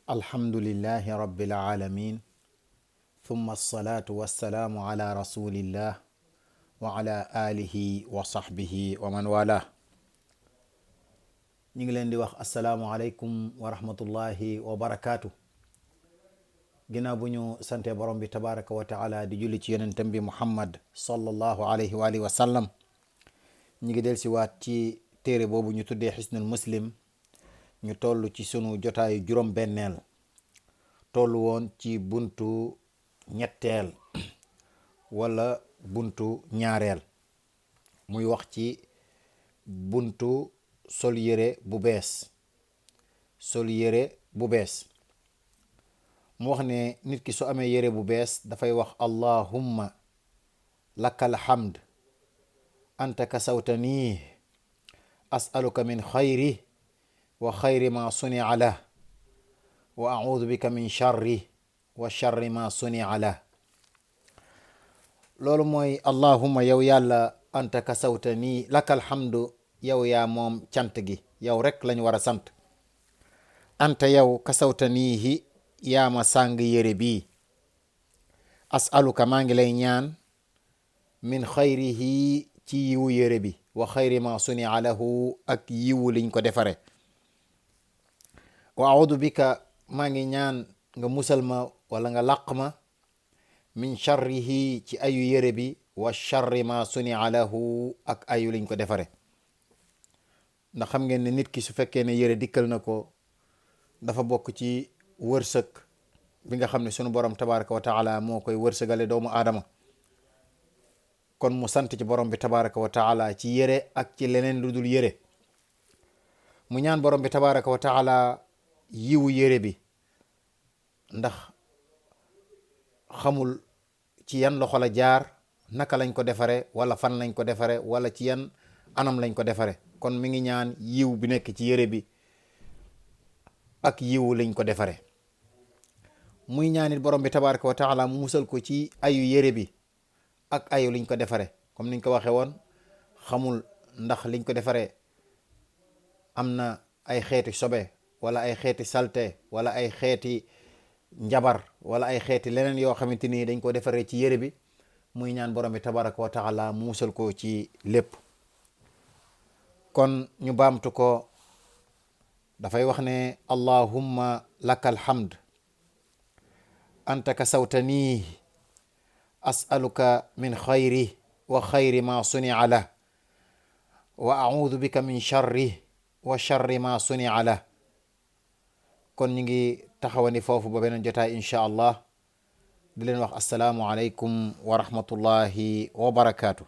alhamdulillahi rabbil alamin thumma alsalatu wassalaamu ala rasulillah wa ala alihi wa sahbihi wa man wala. ñu ngi leen di wax assalaamu aleykum wa rahmatullahi wa barakaatu. ginnaaw bu ñu sante borom bi tabaraka wa taala di julli ci yonentam bi muhammad sallallahu alayhi wa alihi wa sallam. ñu ngi del si waat ci téere boobu ñu tuddee xisnul muslim. ñu toll ci sunu jotaayu juróom benneel toll woon ci buntu ñetteel wala buntu ñaareel, muy wax ci buntu sol yére bu bees. mu wax ne nit ki su amee yére bu bees dafay wax allahumma lakal hamd anta kasawtanii as'aluka min xayri wa xayri ma sunia lah wa audu bika min charri wa charri ma sunia lah. loolu mooy allahumma yow yàlla anta kasawtanii lakal hamdu, yow yaa moom cant gi, yow rek lañ war a sant. anta yow kasawtaniihi yaa ma sàng yére bii. as'aluka maa ngi lay ñaan min xayrihi ci yiwu yére bi wa xayri ma sunia lahu ak yiwu liñ ko defare. wa audu bika maa ngi ñaan nga musal ma wala nga làq ma min charrihi ci ayu yére bi wa charri ma sunia lahu ak ayu liñ ko defare. ndax xam ngeen ne nit ki su fekkee ne yére dikkal na ko dafa bokk ci wërsëg bi nga xam ne sunu borom tabaraka wa taala moo koy wërsëgale doomu aadama. kon mu sant ci borom bi tabaraka wa taala ci yére ak ci leneen lu dul yére. mu ñaan borom bi tabaraka wa taala yiwu yére bi, ndax xamul ci yan loxo la jaar, naka lañ ko defare wala fan lañ ko defare wala ci yan anam lañ ko defare. kon mi ngi ñaan yiw bi nekk ci yére bi ak yiwu lañ ko defare. muy ñaanit borom bi tabaraka wa taala mu musal ko ci ayu yére bi ak ayu liñ ko defare. comme niñ ko waxe woon, xamul ndax liñ ko defare am na ay xeeti sobe wala ay xeeti salte wala ay xeeti njabar wala ay xeeti leneen yoo xamante ni dañ ko defaree ci yére bi. muy ñaan borom bi tabaraka wa taala mu musal ko ci lépp. kon ñu baamtu ko, dafay wax ne allahumma lakal hamd anta kasawtanii as'aluka min xayri wa xayri ma sunia lah wa audu bika min charri wa charri ma sunia lah. kon ñu ngi taxawani foofu ba beneen jotaay insha allah di leen wax assalaamu aleykum wa rahmatullahi wa barakaatu.